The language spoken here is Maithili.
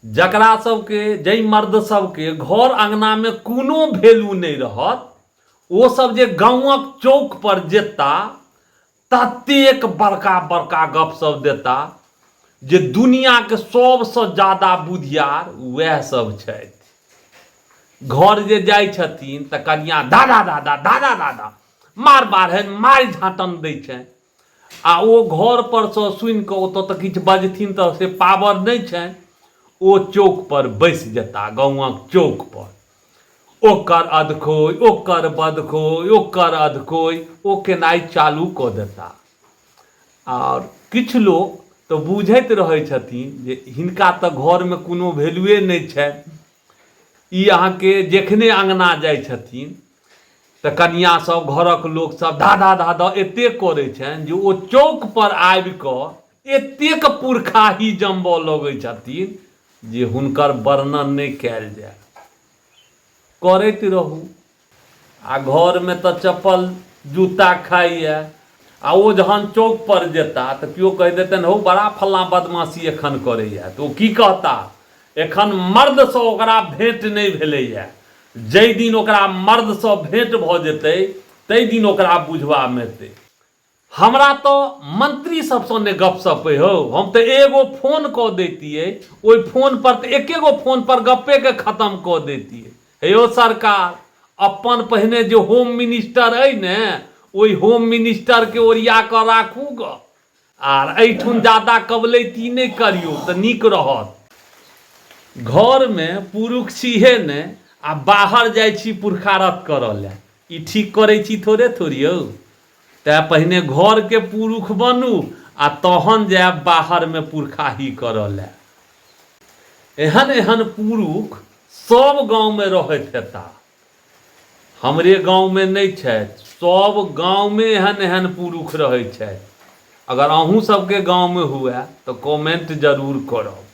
जकरा सबके जाहि मर्द सबके घर अङ्गनामे कोनो वैल्यू नहि रहत ओ सब जे गाँवक चौक पर जेता ततेक बड़का बड़का गप सब देता जे दुनियाके सबसँ ज्यादा बुधियार वएह सब छथि। घर जे जाइ छथिन तऽ कनिया दादा दादा दादा दादा मार बाढ़नि मारि झाँटन दै छनि आ ओ घर पर सँ सुनि कऽ ओतऽ तऽ किछु बजथिन तऽ से पावर नहि छनि ओ चौक पर बैस जेता गाँवक चौक पर ओकर अधखोइ ओकर बदखोइ ओकर अधखोइ ओ केनाइ चालू कऽ देता आओर किछु लोक तऽ बुझैत रहै छथिन जे हिनका तऽ घरमे कोनो वैल्यूए नहि छनि ई अहाँके जखने अङ्गना जाइ छथिन तऽ कनिआँ सब घरक लोक सब धा धा धा धा एतेक करै छनि जे ओ चौकपर आबि कऽ एतेक पुरखाही जमबऽ लगै छथिन जे हुनकर वर्णन नहि कयल जाय करैत रहू आ घरमे तऽ चप्पल जूता खाइए आ ओ जहन चौक पर जेता तऽ केओ कहि देतनि हौ बड़ा फल्लाँ बदमाशी एखन करैए तऽ ओ की कहता एखन मर्दसँ ओकरा भेँट नहि भेलैए जाहि दिन ओकरा मर्दसँ भेँट भऽ जेतै ताहि दिन ओकरा बुझबामे एतै हमरा तऽ मंत्री सबसँ ने गपशप अइ हौ हम तऽ एगो फोन कऽ दैतियै ओहि फोन पर तऽ एके गो फोन पर गप्पेके खतम कऽ दैतियै हे यौ सरकार अपन पहिने जे होम मिनिस्टर अइ ने ओहि होम मिनिस्टरके ओरिया कऽ राखू गऽ आर एहिठुन ज्यादा कबलैती नहि करियौ तऽ नीक रहत घरमे पुरुख छीहे ने आ बाहर जाइ छी पुरखारत करऽ लए ई ठीक करै छी थोड़े थोड़ी यौ तैँ पहिने घरके पुरुख बनू आ तहन जायब बाहरमे पुरखाही करऽ लए एहन एहन पुरुख सब गाँवमे रहैत हेता हमरे गाँवमे नहि छथि सब गाँवमे एहन एहन पुरुख रहै छथि अगर अहूँ सबके गाँवमे हुए तऽ कमेंट जरूर करब।